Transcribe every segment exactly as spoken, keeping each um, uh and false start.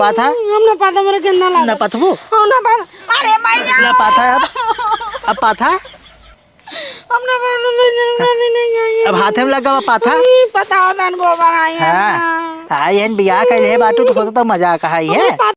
पाथा? हम ना पाथा, हमरे के ना ना लागत। पथबू? हम ना पाथा। अरे मैया। ना पाथा अब? अब पाथा? हम ना पाथा, तो जरूरत ही नहीं है। अब हाथे में लगा हुआ पाथा? नहीं, पता होता न गोबर आई है हाँ। ना। आई हन बियाह कइले बाटू तो सोचत हूँ मजाक है ये। हमरे पाथा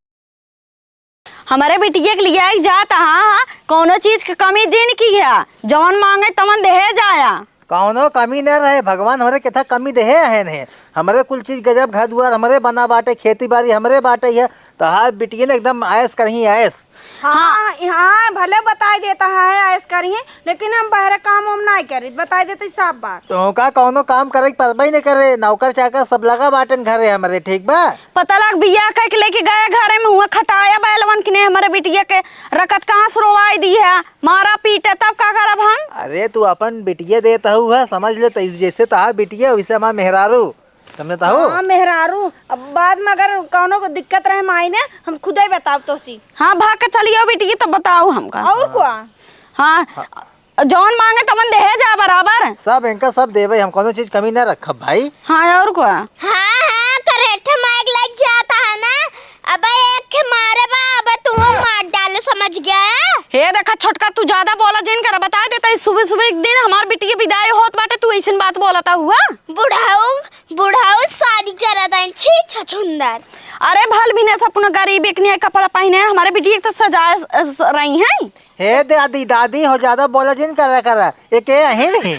हमरे बिटिया के लियाई जात, हाँ, हाँ, कौनो चीज के कमी जिन किहा, जवन माँगे तवन देहे जाया। कौनो कमी न रहे, भगवान हमरे केथा कमी देहे अहन है। हमरे कुल चीज गजब, घर दुआर हमरे बना बाटे, खेती बारी हमरे बाटे है, तोहार बिटिया न एकदम ऐश करही ऐश। हाँ, हाँ, भले बताई देता है ऐश करही, लेकिन हम बहरे काम हम नाहीं करित, बताई देते साफ बात। तो का कौनो काम करे के परबे न करे, नौकर चाकर सब लगा बाटेन घरे हमरे, ठीक बा? पता लग बियाह कइके लेके गया घरे में हुआ खटाया बैलवन किने हमरे बिटिया के रकत कहाँ से रोवाई दिहा, मारा पीटे तब का करब हम? अरे तू अपन बिटिया देत हऊ है, समझ ले, तो जैसे तहार बिटिया वैसे हमार मेहरारू, समझत हऊ? हाँ, मेहरारू, अब बाद में अगर कौनो को दिक्कत रहे माई ने, हम खुदे बताब तोसी। हाँ, भाग के चलियो बिटिया, तब बताऊ हमका। और का? हाँ, जौन माँगे तवन देहे जा बराबर। सब इनका सब देबे हम, कौनो चीज कमी ना रखब भाई। हाँ, और का? हाँ, हाँ, करेठा माइक लग जाता है ना। अबे एक के मारे बा, अबे तू मार डाले, समझ गया? हे देखा छोटका, तू ज्यादा बोला जिन करा, बताइ देता है, सुबह सुबह एक दिन हमार बिटिया बिदाई होत बाटे, तू अइसन बात बोलता हुआ। बुढ़ऊ, बुढ़ऊ शादी करत हैं, छी छछुंदर। अरे भल भी ना, सब अपना गरीब एक नया कपड़ा पहिने, हमारे बिटिया के तो सजाए स-, स-, रही हैं। हे दादी, दादी हो, ज्यादा बोला जिन करा करा। ये के अहिन ही?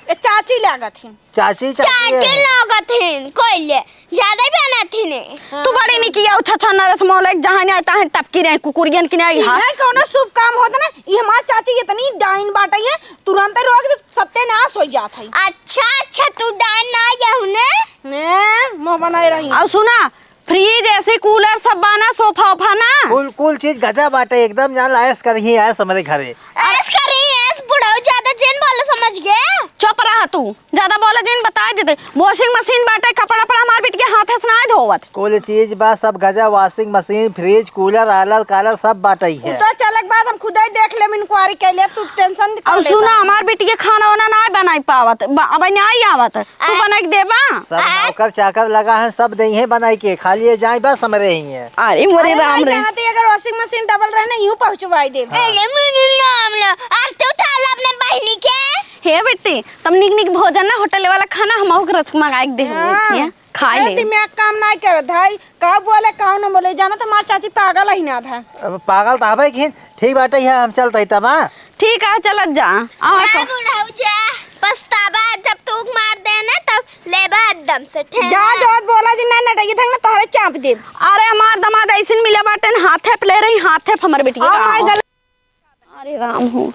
ये चाची लागत ही। चाची, चाची चाची है। लागत ही, कोई ले, ज्यादा ही बनत ही ने। तू बड़ी निकिया उछा छा नरस मोले, जहाँ नहीं आता है टपकी रहे कुकुरियन की नहीं, हाँ। इहे कौनो शुभ काम होता ना, ये हमार चाची इतनी डाइन बाटे है, तुरंत रोक दे, सत्यानाश हो जात है। अच्छा, अच्छा, तू डाइन ना यहू ने? ने, मुँह बनाए रही। और सुना, फ्रिज, एसी, कूलर सब बा ना, सोफा ओफा ना? कुल, कुल चीज गजा बाटे, एकदम जान ऐश करही ऐश हमरे घरे। ऐश करही ऐश, बुढ़ऊ ज्यादा जिन बोले, समझ गए? चुप रहा तू, ज्यादा बोले जिन, बताइ देते। वॉशिंग मशीन बाटे, कपड़ा पड़ा हमार बिटिया हाथे से नाहीं धोवत। कुल चीज बा, सब गजा, वॉशिंग मशीन, फ्रिज, कूलर, आलर कालर सब बाटे उ है। तो चलक बाद हम खुदे देख लेम, इंक्वायरी कर लेब, तू टेंशन का और लेता सुना, है? हमार बिटिया खाना वाना नाहीं बनाइ पावत, ब-, अब नाहीं आवत। तू आय। बनाइ के देबा? सब आय। नौकर चाकर लगा है, सब देइहे बनाइ के, खाली ये जाए बस हमरे ही है। अरे मोरे अरे राम भाई, रे। जानत ही अगर वॉशिंग मशीन डबल रहे ना, यूं पहुंचवाई देब। हाँ। अरे मोरे राम रे। और तू उठा ला अपने बहिनी के। हे बेटी, तब निक निक भोजन ना, होटल वाला खाना हम ओकरा के मंगाइ के दे हाँ। खाइ ए, ले। दिमाग काम नाहीं करत है, का बोले का न बोले, जानत हमार चाची पागल ही ना था। अब पागल तो हबे किन, ठीक बाटे, यहाँ हम चलत ही तब, हाँ? ठीक है, चलत जा। आवा जा को। बुढ़ऊ जा, पछतावा जब तू मार दे ना, तब लेबा एकदम से ठेला। जा, जोत बोला जी, ना नटैया थंग ना तोहरे चाप देब। अरे, हमार दमाद अइसन मिले बाटे न, हाथे पे ले रही, हाथे पे हमर बिटिया का। गल- अरे राम हो।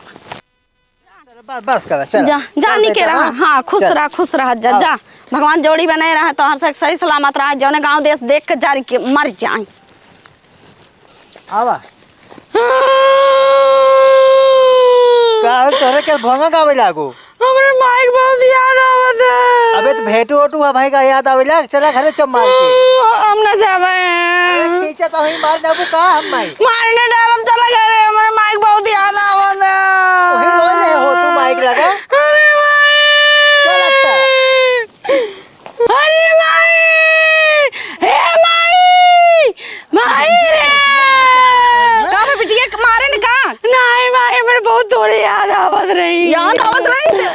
चल, बस, बस करा, चल। जा, जा, चल, निके बेटा, रहा। हाँ। हाँ, खुश चल। रहा, खुश रहा, जा, आओ। जा। भगवान जोड़ी बनाए रहा, तोहर से सही सलामत रहा, जौने गाँव देश देख के जारी के मर जाए। आवा। का हो, तोहरे के भोंगा गावे लागो? हमरे माई के बहुत याद आवत है। अबे तो भेंटू ओटू है भाई का याद आवे लाग, चला घरे चप मार के। हम ना जावे। अरे खींचा तो ही मार जाबू का हम माई? मार ना डालम, चला घरे, हमरे माई के बहुत याद आवत है। वही रोए रहे हो तू माई के लगा? अरे माई। चल अच्छा। अरे माई! हे माई! माई रे! का बे बिटिया के मारे न का? नाहीं माई, हमरे बहुत तोरे याद आवत रही। याद आवत रही?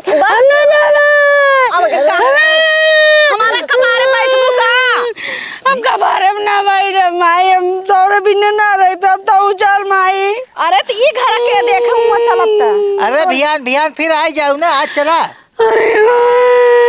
बस ना जावे। अब का? हमारे कपारे बैठबू का? हम कपारे में ना बैठे माई, हम तोरे बिना ना रह पाब, तू चल माई। अरे त ई घर के देखे हुआ चलत त। अरे भियान, भियान फिर आ जाऊ ना, आज चला। अरे हाँ।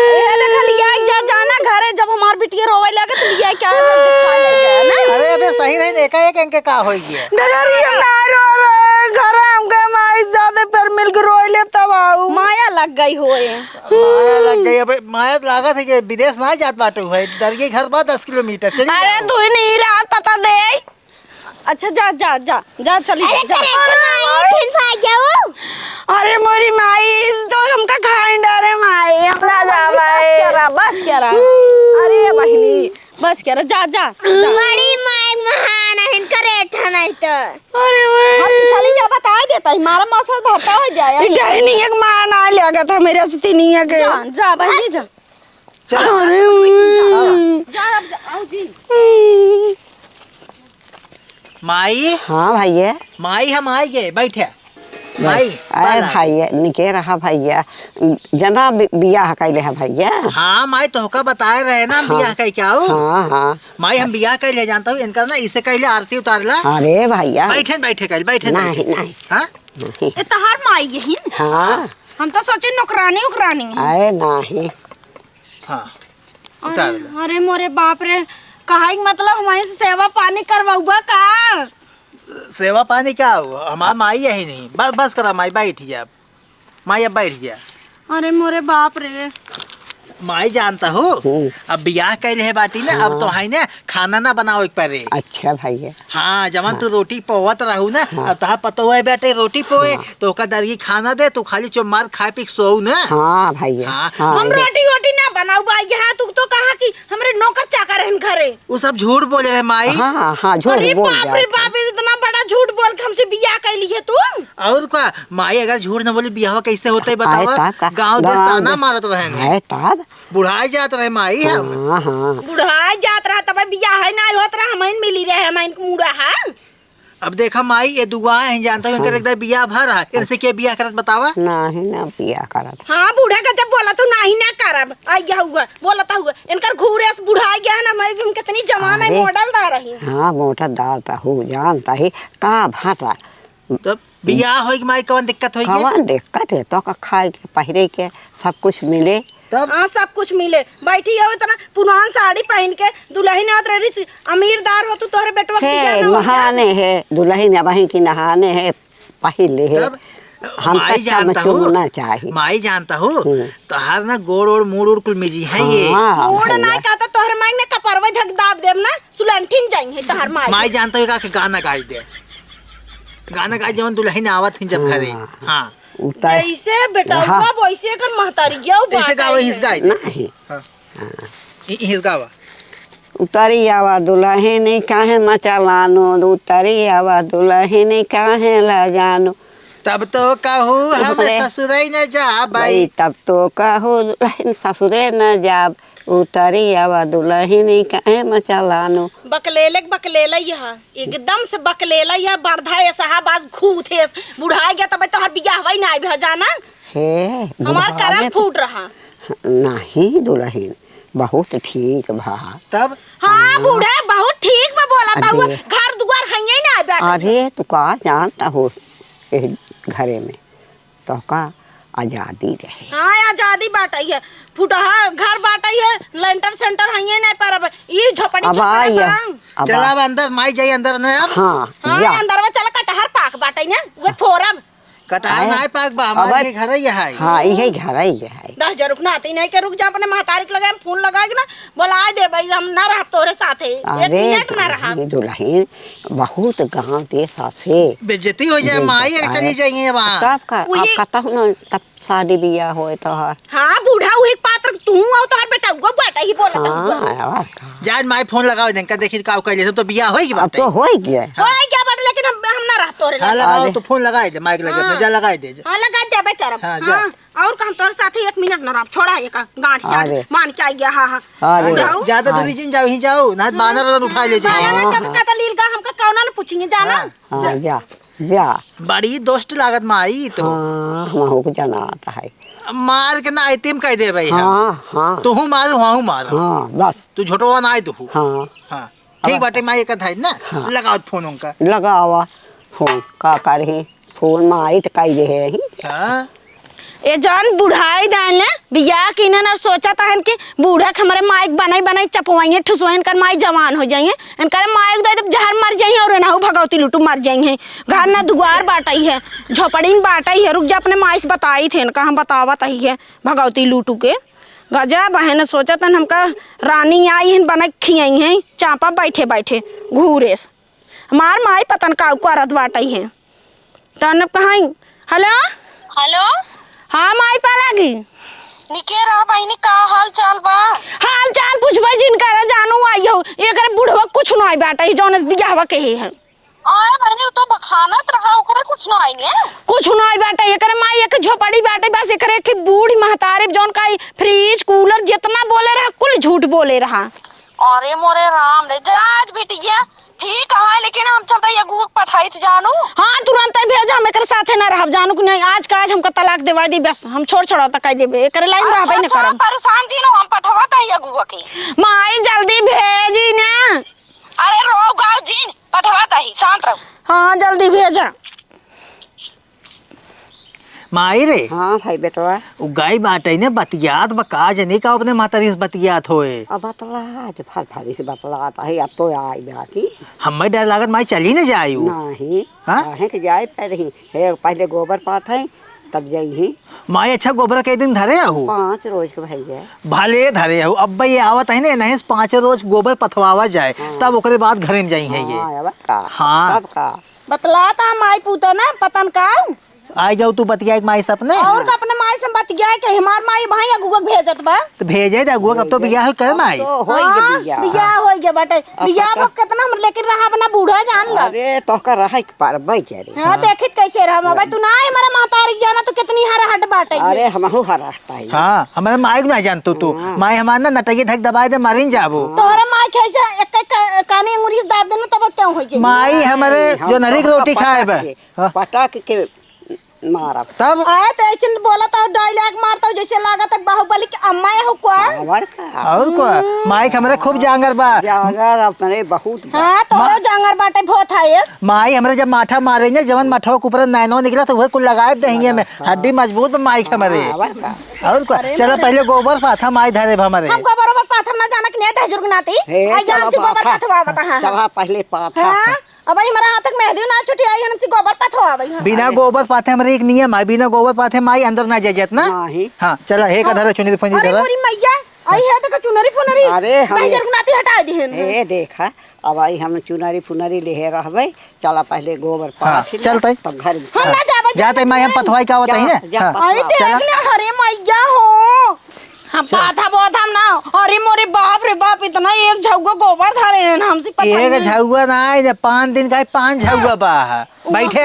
ए, देखा, लिया जा, जाना घरे, जब हमार बिटिया रोवे लगे, तो लिया क्या है, दिखा ले गया ना। अरे, अबे सही रही, एका एक इनके का होई गया? डगरिया ना रो रे, घर हमके माई ज्यादा पर मिल के रोए ले तब आऊ। माया लग गई होए। माया लग गई, अबे माया तो लागत है कि विदेश ना जात बाटे हुए, डर के घर बा दस किलोमीटर, चलिए अरे, जाओ। तू ही नहीं रात पता दे। अच्छा, जा, जा, जा, जा, चली अरे, जा, जा। करे के माई, फिर से आ गया वो। अरे, मोरी माई, तो हमका खाए डरे माई, हम ना जावे। बस करा, बस करा। अरे, बहिनी, बस करा, जा, जा, जा। बड़ी माई महान है, इनका रेठा नहीं तो। अरे, माई। हम चली जा, बताइ देता है, मारा मौसम भरता हो जाए। इटा ही नहीं, एक माँ ना लगा था मेरे से तीन ही है के। जा, जा, बहिनी, जा। चल। अरे, आओ। जा, अब जा, आओ जी। माई। हाँ भैया। माई, हम आइ गए, बैठे। माई, अरे पाला। भैया, निके रहा भैया, जना बि-, बियाह कैले है भैया। हाँ माई, तोहका बताए रहे ना, हम हाँ। बियाह कइ के आऊ। हाँ, हाँ। माई, हम बियाह कइ ले जानता हूँ, इनका ना इसे कइ ले आरती उतार ला। अरे भैया। बैठे, बैठे कइ, बैठे, नहीं, बैठे। नहीं। हाँ? नहीं। ए, तहार माई यही? हाँ। हम तो सोचे नौकरानी उकरानी है। अरे नहीं। हाँ। अरे, उतार ले। अरे मोरे बाप रे, कहा के मतलब हमारे से सेवा पानी करवाउबा का? सेवा पानी क्या हो? हमार माई यही नहीं। बस, बस करा माई, बैठ जा। माई, अब बैठ जा। अरे मोरे बाप रे। माई जानता हो, हम्म। अब बियाह कैले है बाटी ना, अब हाँ। तो है ना, खाना ना बनावे के परे। अच्छा भैया। हाँ, जवन हाँ। तू रोटी पोवत रहू ना, हाँ। अब तहार पतोह है बेटे रोटी पोवे, हाँ। तो ओका दरगी खाना दे, तू खाली चुप मार खाए पी के सोऊ ना। हाँ भैया, हाँ। हाँ, हम ये रोटी वोटी ना बनाऊ बा, यहाँ तू तो कहा कि हमरे नौकर चाकर रहन घरे। उ सब झूठ बोले रहे माई। हाँ, हाँ, झूठ अरे बोल बाप रे जात है। बाप, इतना बड़ा झूठ बोल के हमसे बियाह कैली है तू। और का माई, अगर झूठ न बोली बियाह कैसे होते आए बतावा? ता का? गाँव देश गाँव ताना दे-, मारत रहे हैं। आए ता? बुढ़ाए जात रहे माई हम। हाँ, हाँ। बुढ़ाए जात रहा तब बियाह है ना होत रहा, हमइन मिली रहे, हमइन के मुड़ा है। अब देखा माई, ये दुआ है, जानता हूँ, इनकर हाँ। एकदम बियाह भर है, इनसे के बियाह करत बतावा? नाही ना बियाह करत। हाँ, बूढ़ा का जब बोला तू नाही ना करब, आई गया हुआ, बोलता हुआ, इनकर घूरे से बुढ़ा गया है ना, मैं भी हम कितनी जवान है, अरे, मॉडल दा रही। हाँ, मोटा दाल ता हूँ, जानता ही, का भाता। तब बियाह होई कि माई कवन दिक्कत होई के? कवन दिक्कत है, तो का खाए के, पहिरे के, सब कुछ मिले। तब? हाँ, सब कुछ मिले। बैठी हो इतना पुरान साड़ी पहन के, दुल्हन आवत रही, अमीरदार हो तू, तोहरे बेटवा के हे, बियाह ना हो जाए। नहाने है, दुल्हन अबहीं की नहाने है, पहिले है। तब? हम माई तो जानता चमचम हूँ, ना चाही। माई जानता हूँ, हम्म। तोहार ना गोड़ ओड़ मूड़ उड़ कुल मिजी है ये। हाँ, मूड़ भैया। ना कहता तोहरे माई ने कपरवा धक दाब देब ना, सुलंठिन जाई है तोहर माई। माई जानता हूँ, का के गाना गाई दे। गाना गाई जवन दुल्हन आवत ही जब घरे। हाँ। हाँ। उतर-, जैसे बेटउआ हाँ। वैसे एकर महतारिया कैसे बात गावे आई हिस है। गाई दे। नहीं। हाँ। हाँ। इ-, हिस गावा। उतरी आवा दुल्हन काहे मचलानो, उतरी आवा दुल्हन काहे लजानो। तब तो कहू हम अरे। ससुरई न जाबई। भाई, तब तो कहू दुल्हन ससुरे न जाब, उतरी आवा दुल्हन काहे मचलानो। बकलेले के बकलेले यहाँ, एकदम से बकलेले यहाँ, बरधा ऐसा बात खूब थे, बुढ़ा गया तब तोहर बियाह वही ना आइब जाना। हे, हमार बुढ़ावे करम फूट रहा। नहीं दुल्हन, बहुत ठीक बा। तब? हाँ, हाँ। बूढ़ा बहुत ठीक बा बोला था, अरे। घर दुआर हइये ना बैठ। अरे, तू का जानता हो, ए घरे में तो का आजादी रहे। हाँ, आजादी बाटई है, फुटहा घर बाटई है, लेंटर सेंटर हइये ना पर अब ई झोपड़ी अब छोपड़ा आई है, बा। अब चला आ- अब अंदर, माई जाई अंदर ना अब। हाँ, हाँ, जा। अंदर में चल, कटहर पाक बाटई ना, उहे फोरब। कटार आए? नाय पाक बा, हमार अबे, ये घर ही है। हाँ, इहे घर ही है। दस हजार रुक ना आते ही नहीं के, रुक जा, अपने महतारी के लगे हम फोन लगा के ना बोला दे भाई, हम ना रहब तोरे साथे, एक अरे मिनट ना रहब। दुल्हन, दुल्हन, बहुत गाँव देश से बेइज्जती हो जाए, बेइज्जत माई, अगर आए। चली जाएंगे वहाँ। तब का, वही अब कतहु न, तब शादी बियाह होए तोहर। हाँ, बूढ़ा वही पात्र, तू और तोहर बेटा, वो बाटा ही बोलत हाँ, हुआ। और का। जा माई फोन लगाओ, इनका देखी का कह ले, सब तो बियाह होई की अब बाटे। तो होई गया। होई गया बाटे, लेकिन हम, हम ना रहब तोरे हाँ, लगे। लगाओ अरे। तो फोन लगाए दे, माइक लगे, हाँ। जा लगाए दे। हाँ, लगाए दे, भाई करब। हाँ, जा। हाँ, और का हम तोरे साथे एक मिनट ना रहब, छोड़ा ये का, गांठ साथ अरे। मान के आ गया, हाँ, हाँ। अरे। जाओ। ज्यादा हाँ। दूरी जिन जाओ, ही जाओ, ना हाँ। बानर वानर उठा ले जाए। बानर ना हाँ, चल हाँ। का तो लील का हमका कौना ने पूछेंगे, जाना? हाँ। हाँ, जा। जा, जा। बड़ी दोस्त लागत माई तो। हाँ, हमहू को जनात है। मार के ना आइतिम कह दे भाई हम। हाँ, हाँ। तुहू मारू, हमहू मारू। हाँ, बस। तू झोटवा ना आए तुहू। हाँ। हाँ। ठीक अब बाटे माई, एक धाई ना। हाँ। लगाओ फोन उनका। लगावा फोन, का करही? फोन माई त कह दे है ही। हाँ। ए जौन बुढ़ाई दाइन ले, बियाह कीनन और सोचत हन कि बूढ़ा के हमरे माई के बनाई बनाई चपवाइहें, ठुसवाइहें, इनकर माई जवान हो जाइहें, इनकर माई के दे देब जहर मर जाइहें और एनहू भगवती लुटू मर जाइहें। घर ना दुआर बाटई है, झोपड़ी में बाटई है, रुक जा अपने माई से बताई थे इनका, हम बतावत ही है भगवती लुटू के। गजब है न सोचत हन हमका रानी आई हन बना के खियाई हैं, चापा बैठे बैठे घूरे से। हमार माई पतन का करत बाटई है। तन कहाई, हेलो? हेलो? हाँ, माई पालागी। निके रह बहिनी, का हाल चाल बा? हाल चाल पूछबे जिन करे जानू आई हो। एकरे बुढ़वा कुछ नाई बाटई, जौन बियाहवा के ही है। आए बहिनी, उ तो बखानत रहा, ओकरे कुछ ना आई ने। कुछ ना आई बाटे, एकरे माई एक झोपड़ी बाटे, बस एकरे एक बूढ़ी महतारी जौन का फ्रिज, कूलर जितना बोले रहा, कुल झूठ बोले रहा। अरे मोरे राम रे, जा आज बिटिया, ठीक है, लेकिन हम चलता ये गुक पठाइत जानू। हाँ, तुरंत ही भेजा, हम एकरे साथे ना रहब, जानू कि नहीं, आज का आज हमका तलाक देवा दी, बस हम छोड़ छोड़ा तक कह देबे, एकरे लाइन अच्छा, रहबे न अच्छा, करब। परेशान जिन हो, हम पठवा ता ये गुक के। माई जल्दी भेजी ना। अरे रो गाओ जिन, पठवा ता ही, शांत रहो। हाँ, जल्दी भेजा। माई रे। हाँ भाई बेटवा। उ गाय बाटे ने बतियात बा, का जनी का अपने महतारी से बतियात होए। अब बतलात, फल फली से बतलात है, अब तो आई बाकी। हमें डर लागत माई चली न जाई उ। नहीं, हाँ? काहे के जाए पा रही? हे, पहले गोबर पाथई, तब जइही। माई अच्छा गोबर के दिन धरे आहू? पाँच रोज के भइया। भले धरे आहू, अब ये आवत है ने, नहीं से पाँच रोज गोबर पथवावा जाए, हाँ। तब ओकरे बाद घरे में जइहे ये। हाँ, अब का? हाँ। तब का? बतलात आ माई पूतो ना, पतन का? आई जाऊ तू बतियाए के माई से अपने। और का अपने माई से बतियाए के, हमार माई भाई अगुआ के भेजत बा। तो भेजे दे अगुआ, अब तो बियाह होई करे अब माई। तो होई हाँ, गए बियाह। बियाह होई गए बाटे। अब बियाह पता में कितना हम लेकिन रहा अपना बूढ़ा जान ला। अरे, तोहका रहे के परबे करे। हाँ, हाँ। देखित कैसे रहा, अब तू ना हमारा महतारी जाना तो कितनी हर हट बाटे ये। अरे, हमहू हर हट पाई। हाँ, हमारे माई के ना जान तू, तू। हाँ। माई हमार ना नटैया धक दबाए दे, मारिन जाबो। हाँ। तोहरे माई कैसे एक, एक का-, कानी अंगुरी से दाब देना तब क्या हो जाए? माई हमारे नहीं, हम जो नरी के तोहका रोटी खाए बा। पटक के, हाँ। पटक के मारब। तब? आए तो ऐसे बोलत हो, dialogue मारत हो, जैसे लागत है बाहुबली के अम्मा हो का। और का? और का? हम्म। माई के हमरे खूब जांगर बा। जांगर अपने बहुत बा। हाँ, तोरो मा-, जांगर बाटे बहुत highest। माई हमरे जब माठा मारे ने, जवन माठवा के ऊपर नैनो निकला, तो वह कुल लगाए दहिए में। हाँ। हड्डी मजबूत बा माई के हमरे। हाँ, और का? और का? अरे चला मारे। पहले गोबर पाथा माई धरे बा हमरे। हम गोबर ओबर पाथम ना जाना कि नहीं दहजुर्ग नाती। हे, आ, चला जान से गोबर पाथा। पाथवा बता, हाँ, चला हाँ। पहले पाथा। हाँ। अब भाई, हमारा हाथ तक मेहंदी ना छुटी आई, हमसे गोबर पथो आवे, हाँ। बिना अरे। गोबर पाथे हमारे एक नियम है, बिना गोबर पाथे माई अंदर ना जाए जात ना। नहीं। हाँ, चला, हे का हाँ। धरा चुनरी फुनरी अरे धरा। मोरी मैया, आई है देखा चुनरी फुनरी। अरे हम भाई जरूर नाती हटा दी है। ए देखा, अब आई हम चुनरी फुनरी लेहे रहबे, चला पहले गोबर हाँ, पाथ ले, चलते। तब घर में। हम हाँ। ना जाबे, जाते जाबे माई हम नहीं। पथवाई का होता ही जा, ना। जा हाँ। पथवा। आई देख चला। ले, अरे मैया हो। हम चल। पाथा बोथम ना। अरे मोरे बाप रे बाप, इतना एक झउआ गोबर धरे हैं हमसे पता एक नहीं। झउआ ना, इने पाँच दिन का है, पाँच झउआ बा है। उ बैठे।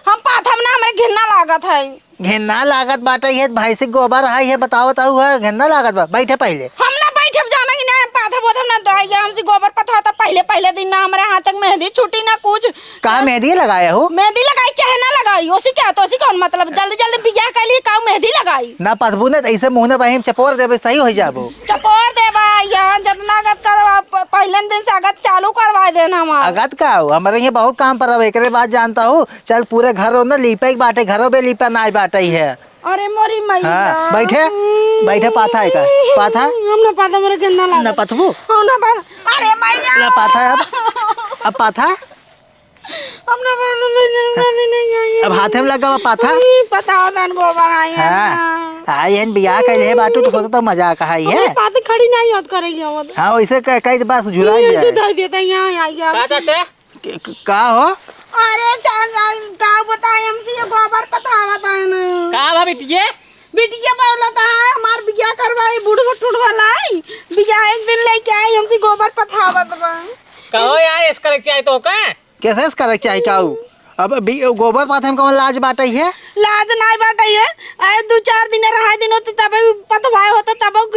हम पाथम ना, हमरे घिन्ना लागत है। घिन्ना लागत बाटे, ये भैंसी गोबर है, ये बताओ तो हुआ, घिन्ना लागत बा। बैठे पहले। हम ना बैठब, जाना कि ना, हम पाथा बोथम ना, तो आइया हमसे गोबर पथवा तो पहले, पहले दिन ना हमरे हाथ तक मेहंदी छूटी ना कुछ। का मेहंदी लगाया हो? मेहंदी लगाई चाहे ना लगाई, ओसी क्या तो ओसी कौन मतलब? जल्दी जल्दी बियाह कर लिए, काऊ मेहंदी लगाई? ना पथबू ने, तो ऐसे मुंह ना बहिम चपोर देबे, सही हो जाबो। चपोर देबा, यहाँ जतना अगत करवा, प-, पहले दिन से अगत चालू करवा देना हमार। अगत का हो? हमारे यहाँ बहुत काम पर अब एकरे बाद जानता हूँ, चल पूरे घरों ना लीपे के बाटे, घरों बे लीपा ना बाटे ही है। अरे मोरी मैया। हाँ, बैठे, बैठे पाथा है का? पाथा? हम ना पाथा, मेरे के ना ना लागत। पथबू? हम ना पाथा। अरे मैया। ना पाथा है अब? अब पाथा? हम ना पाथा, नहीं, नहीं, नहीं, नहीं, नहीं। अब हाथे में लगा हुआ पाथा? अरे, पता होता इनको बनाई है हाँ। ना। आई हन बियाह कइले बाटू तो सोचत हो मजाक है, ये? हमरे पाथे खड़ी नहीं याद करेगी हम। हाँ, वैसे कह, कह दे बस झुराई ये जाए। झुराई देता है, यहाँ, यहाँ, यहाँ। का चाचा? क-, क-, का हो? अरे चाचा, का बताई हमसे ये गोबर पथावत है ना। का भा बिटिये? बिटिया बोलत है, हमार बियाह करवाई, बुढ़वा टुढ़वा लाई। बियाह एक दिन लेके आई, हमसे गोबर पथावत बा। कहो यार, ऐस करे के चाही तो का? कैसे ऐस करे के चाही का उ? अब बि-, गोबर पाथे में कौन लाज बाटे है? लाज नाई बाटे है। आए दो चार दिन रहा दिन होते तबे पथवाए होता, तब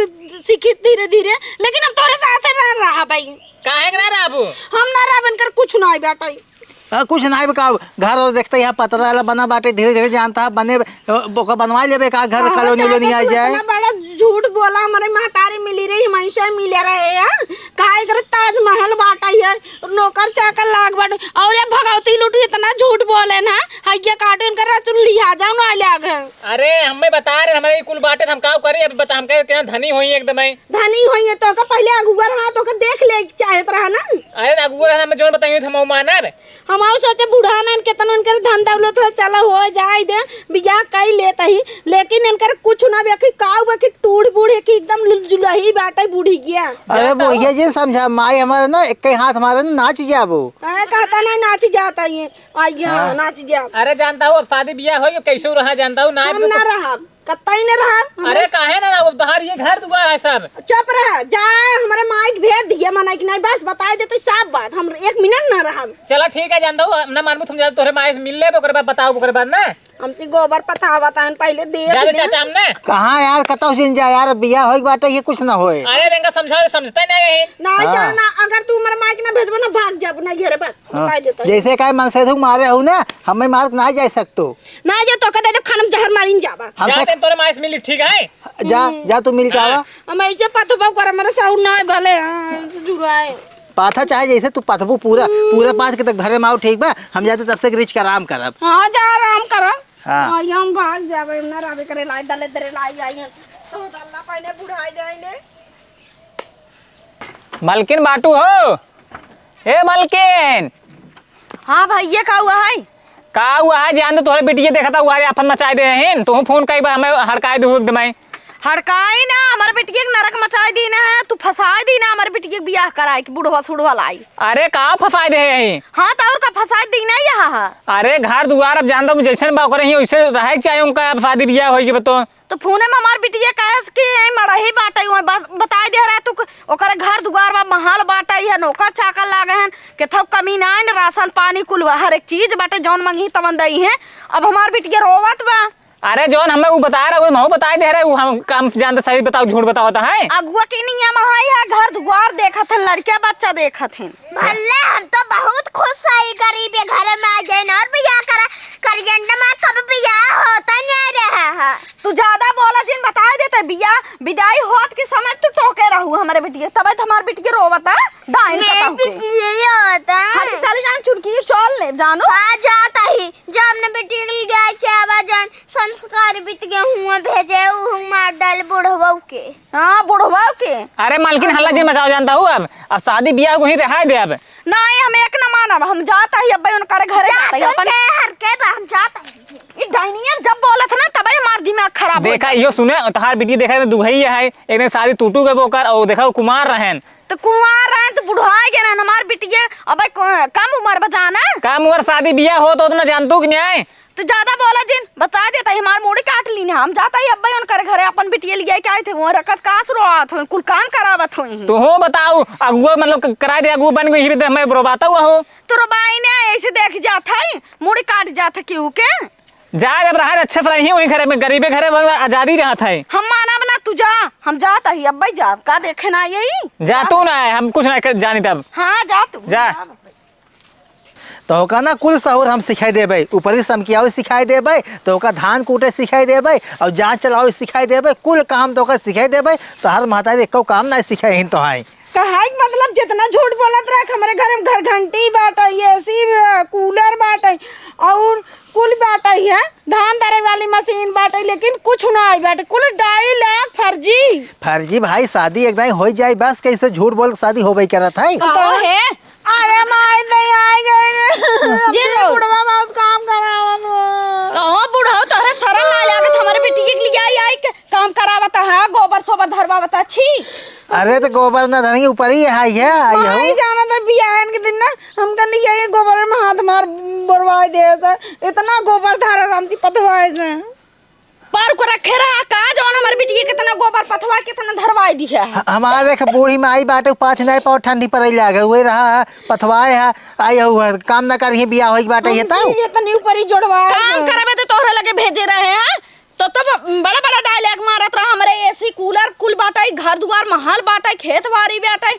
सीखी धीरे धीरे। लेकिन हम तोरे साथे ना रहा भाई। काहे के ना रहबू? हम ना रहब, इनकर कुछ नाई बाटे। आ, कुछ नाई बा का, घर और देखते यहाँ पतरा वाला बना बाटे, धीरे धीरे जानता है बने, अ, ओका बनवा लेबे का घर, हाँ, कॉलोनी चाहे उलोनी तू आ जाए। इतना बड़ा झूठ बोला, हमारे महतारी मिली रही, हम ऐसे मिले रहे हैं, कहा एक ताजमहल बाटा है, नौकर चाकर लाग बाटे, और ये भगवती लुटी इतना झूठ बोले ना, हइया काटू इनकर रचुन लिहा जाओ ना ले आगे। अरे हमें बता रहे, हमारे कुल बाटे, हम का करी, अब बता, हम कहे कितना धनी होई एकदम है। धनी होई है तो का पहले अगुआ रहा तो का देख ले चाहत रहा ना। अरे अगुआ रहा, हम जोन बताइए, हम मानब। हम आउ सोचे बूढ़ा ना, इनके तन इनकर धन दौलत हो, चला हो जाए दे, बियाह कई लेत ही, लेकिन इनकर कुछ ना बेखी, काऊ बेखी, टूढ़ बूढ़ है कि एकदम लुल-, जुलही बाटे बूढ़ी गया। अरे बुढ़िया जी समझा, माई हमारे ना एक ही हाथ हमारे ना नाच जाबो। काहे कहता ना नाच जाता ये, आइए हाँ। नाच जाब। अरे जानता हूँ, अब शादी बियाह होई, कैसे रहा जानता हूँ, ना हम ना रहब। कतई न रहब। अरे काहे ना रहब, तोहार ये घर दुआर है सब। चुप रह, जा, हमरे माई के भेज दिए, मना कि नहीं, बस बताई देते सब बात, हम एक मिनट ना रहब। चला ठीक है, जान दो, ना मानबू तुम, जा तोहरे माई से मिल लेबे, ओकरे बाद बताओ, ओकरे बाद ना। हमसे गोबर पथावत हन, पहिले देख जा ले। चाचा, हमने कहाँ यार, कतौ जिन जा यार, बियाह होइक बाटे, ये कुछ ना होए। अरे इनका समझाओ, समझते नहीं है। ना हाँ। जाना, अगर तू हमरे माई के ना भेजबो ना, भाग जाबो ना, घेरे बस। हाँ। बताई देता हूँ। जैसे काहे मनसेधु मारे हो ना, हमें मार ना जा सकतो। ना जा तो कहते तो खानम जहर मारिन जाबा। हम जा से तेन तोरे माई से मिली, ठीक है? जा, हम्म। जा तू मिल के आवा। हाँ। हम ऐसे पथबो कर, मेरे साहू ना भले, हाँ, जुराए। पाथा चाहे जैसे तू पथबू पूरा, पूरा पाथ के तक घरे में आओ, ठीक बा? हम जाते तब से रिच के आराम करब। हाँ, जा आराम करब। हाँ। हाँ, हम भाग जाबे, ना राबे करे लाई, दले दरे लाई आई हैं। तो दल्ला पाइने बुढ़ाई दे आइने। मलकिन बाटू हो? ए मलकिन! हाँ भैया, का हुआ है? का हुआ है? जान दे, तोहरे बिटिया देखता हुआ है, आफत मचाए दे हैं। तू फोन कई बार हमें हड़काए दू एकदम। हड़काई ना, हमारे बिटिया के नरक मचाए दी ना है, तू फंसाए दी ना हमारे बिटिया के बियाह कराए के बुढ़वा सुढ़वा लाई। अरे का फंसाए दे हैं? हाँ, तो और का फंसाए दी ना यहाँ है? अरे घर दुआर अब जान दो, जैसे बा ओकरे ही वैसे रहे के चाहिए उनका, अब शादी बियाह होई के बतो। तो फोने में हमार बिटिया कहे कि यही मड़ही बाटे, वही बा-, बताई दे रहा तू, ओकर घर दुआर बा, महल बाटे, यह नौकर चाकर लागे हैं, केथौ कमी ना है, राशन पानी कुल बा, हर एक चीज बाटे, जौन मंगी तवन दई हैं। अब हमार बिटिया रोवत बा। अरे जौन हमें उ बताए रहे, उ हमहू बताई दे रहे, उ हम काम जानते सही बताओ, झूठ बताओ तो है। अगुआ की नियम है, घर दुआर देखत हैं, लड़किया बच्चा देखत हैं। भले हम तो बहुत खुश है, गरीब है, घर में आ गए ना और बियाह करा, करियन में कब बियाह होता नहीं रहा है। तू ज्यादा बोला जिन, बताए देते बिया, विदाई होत के समय तू टोके रहू हमरे बिटिया, तबे तो हमार बिटिया रोवता, डाइन मेरे पता हुके। बिटिया ये होता। हाँ, तो चली जान चुटकी, चल ले, जानो। हाँ, जाता ही, जा हमने बिटिया के लिए क्या आवा जान, संस्कार बीत गए हुआ भेजे, उ मार डाल बुढ़वा के। हाँ, बुढ़वा के। अरे मालकिन, हल्ला जिन मचाओ जानता हूँ अब, अब शादी बियाह को ही रहा दे अब। नहीं, हम एक न मानब, हम जाता ही अब्बे उनकर घरे जा, जाता ही तुम अपन। के हर के बा, हम जाता ही। ई डाइनिया जब बोलत ना, तबे हमार दिमाग खराब हो देखा, जाता। यो सुने, तोहार बिटिया देखा तो दुबई है, एक दिन शादी टूटू गए ओकर, और देखा, वो कुमार रहन। तो कुमार रहन, तो बुढ़ाए गए रहन, हमार बिटिया, अबे को-, कम उम्र बा जाना। कम उम्र शादी बियाह हो तो उतना जानतू कि नहीं? तो ज्यादा बोला जिन, बता देता ही, हमार मूड़ी काट ली ना, हम जाता ही अब्बे उनकर घरे, अपन बिटिया लिया के आए थे, वो रखत कास रोआत हो, कुल काम करावत हो ही। तो हो बताओ, अगुआ मतलब क-, कराए दे, अगुआ बन गई, ही तो हमें बुरबाता हुआ हो। तो रोबाई ने ऐसे देख जात है, मूड़ी काट जात है केहू के। जा, जब रहा अच्छा से रही वही घरे में, गरीबे घरे में आजादी रहत है। हम मानब ना, तू जा, हम जात ही, अब्बे जा, का देखे ना यही? जा तू ना, हम कुछ ना कर, जानी तब। हाँ, जा तू। जा। जा। तोहका ना कुल सहूर हम सिखाई देबै, ऊपरी समकियाऊ सिखाई देबै, तोहका धान कूटे सिखाई देबै, और जाँच चलावे सिखाई देबै, कुल काम तोहका सिखाई देबै। तोहार महतारी एक्को काम ना सिखाई हिन तोहाई। कहाई के मतलब जितना झूठ बोलत रहे, हमरे घर में घर घंटी बाटे, एसी बा, कूलर बाटे, और कुल बाटे है, धान दरे वाली मशीन बाटे, लेकिन कुछ ना आई बाटे, कुल डायलॉग फर्जी। फर्जी भाई, शादी एक दाई हो जाई, बस कैसे झूठ बोल के शादी होबे करत है। कहो है, अरे माई, दई आइ गई रे। अब जी ये लो। बुढ़वा बहुत काम करावत हो। कहो बुढ़ऊ, तोहरे शरम ना लागत, हमरे बिटिया के लिए आई, आई के काम करावत है, गोबर सोबर धरवावत है, छी। अरे तो गोबर ना धरेंगे, ऊपर ही है, ये आई माई हो। जाना था बियाहन के दिन ना, हम कहने ये गोबर में हाथ मार बोरवाई दे सर, इतना गोबर धरा राम जी पतवाए से। पर को रखे रहा का, जौन हमारे बिटिया कितना गोबर पथवा कितना धरवाई दी है। ह-, हमारे देख बूढ़ी माई बाटे, पाँच नहीं पाओ, ठंडी पड़े लागे, वही रहा है, पथवाए है, आई हो है, काम ना करिए, बियाह होई बाटे, ये हम ताऊ। ये तनी ऊपर ही जोड़वाए काम हैं। करबे तो तोहरे लगे भेजे रहे हैं, तो, तो ब-, बड़ा बड़ा डायलॉग मारत रहा, हमरे एसी कूलर कुल बाटे, घर दुआर महल बाटे, खेत बाड़ी बाटे,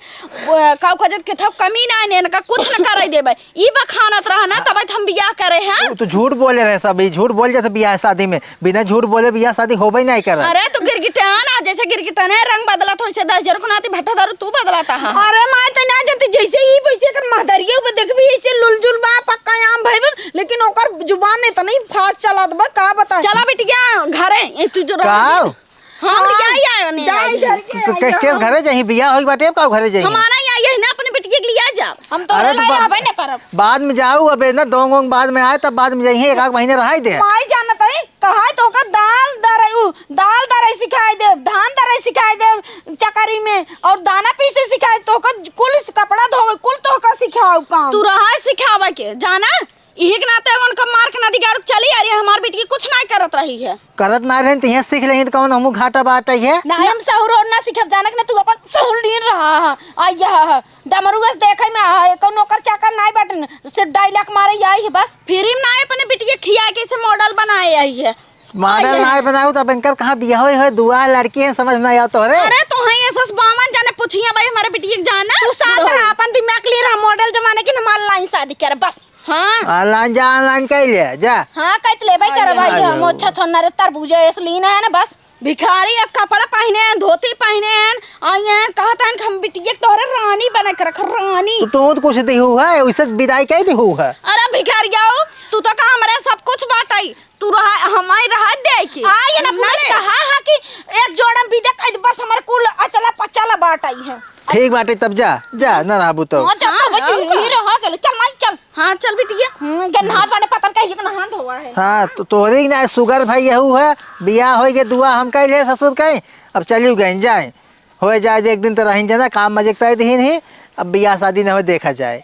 ब-, काऊ खजत के थक कमी ना है, इनका कुछ न कराई देबे। ई बखानत रहा ना, तब हम बियाह करे हैं। उ तो झूठ बोले रहे सब, ई झूठ बोल जाते बियाह शादी में, बिना झूठ बोले बियाह शादी होबे नहीं करे। अरे तो गिरगिटान आ, जैसे गिरगिटाने रंग बदलत हो, इसे दस हजार को नाती भट्टा दारू तू बदलाता है। अरे माय, तो ना जती जैसे ही वैसे कर महदरिये ऊपर देखबी, ऐसे लुलजुल बा, पक्का आम भाई बा, लेकिन ओकर जुबान इतनी फास्ट चलत बा, का बता। चला बिटिया घरे, ये तू जो का? हम हाँ, लिया ही आयो नहीं जा आई। इधर के क-, क-, आई कैसे जा। घरे जाही? बियाह होई बाटे, अब का घरे जाही? हमारा यहाँ यही ना, अपने बिटिया के लिया जा। हम तो अरे तो ला बा-, रहबे न करब। बाद में जाऊ, अबे ना, दोंग वोंग बाद में आए, तब बाद में जाही, एक आध महीने रहाई दे। माई जानत है, कहा तो का दाल दरई, उ, दाल दरई सिखाई दे, धान दरई सिखाई दे चकरी में, और दाना पीसे सिखाई, तो का कुल कपड़ा धोवे, कुल तो का सिखाऊ काम। तू रहा सिखावे के, जाना? इही के नाते उनका मार के नदी गाड़ू चली आ रही है, हमार बिटिया कुछ नाहीं करत रही है। करत नाहीं रही तो इहे सीख लेही तो कौन हमू घाटा बाटा है। नाहीं, हम सहूर और ना सीखब, जानक ना तू अपन सहूर लीन रहा है। आ यह है, डमरुआ से देखे में है, कौन नौकर चाकर नाहीं बाटन, सिर्फ डायलॉग मारे आई है बस। फ्री में नाहीं अपने बिटिया खिया के इसे मॉडल बनाए आई है। मॉडल आई है। नाहीं बनाऊ तो अब इनकर कहाँ बियाह होई है, दुआ लड़की है, समझ नाहीं आवत तोहरे। अरे तो है ऐसा बावन जाने पूछिए भाई हमारे बिटिया के जाना। तू शांत रहा, अपन दिमाग लिए रहा, मॉडल जमाने की ना, हमार लाइन शादी कर बस। हाँ। ऑनलाइन जा, ऑनलाइन कइ ले, जा। हाँ, कइ ले भाई, हाँ, कर ये भाई, हाँ, हम ये। अच्छा छोन्ना रे तरबूजा ऐस लीन है ना, बस। भिखारी ऐस कपड़ा पहिने हैं, धोती पहिने हैं, आई हैं, कहत हैं कि हम बिटिया के तोहरे रानी बने के रख, रानी। तो तू तो कुछ दिहू है, उसे विदाई कइ दिहू है। अरे भिखारिया, तू तो का हमरे सब कुछ बाटइ, तू रहा, हमारी रहा दे के। आई ना, हमने कहा है कि एक जोड़ा विदा कइ दे, बस हमारे कुल अचला पचला बाटइ है। ठीक बाटे, तब जा, जा, ना रहबू तो। हाँ, जा, हाँ, तब हाँ, ये रहा, चल माई, चल। हाँ, चल बिटिया। हम्म, गन्हात बाटे पतन का, ये नहा धोवा है। हाँ, तो तोहरी ना सुगर भाई यहू है, बियाह होई के दुआ हम कइ ले ससुर कइ, अब चलियो गइन जाए, होए जाए दे, एक दिन तो रहिन जाना, काम मजे के तय दिहिन ही, अब बियाह शादी ना होए, देखा जाए।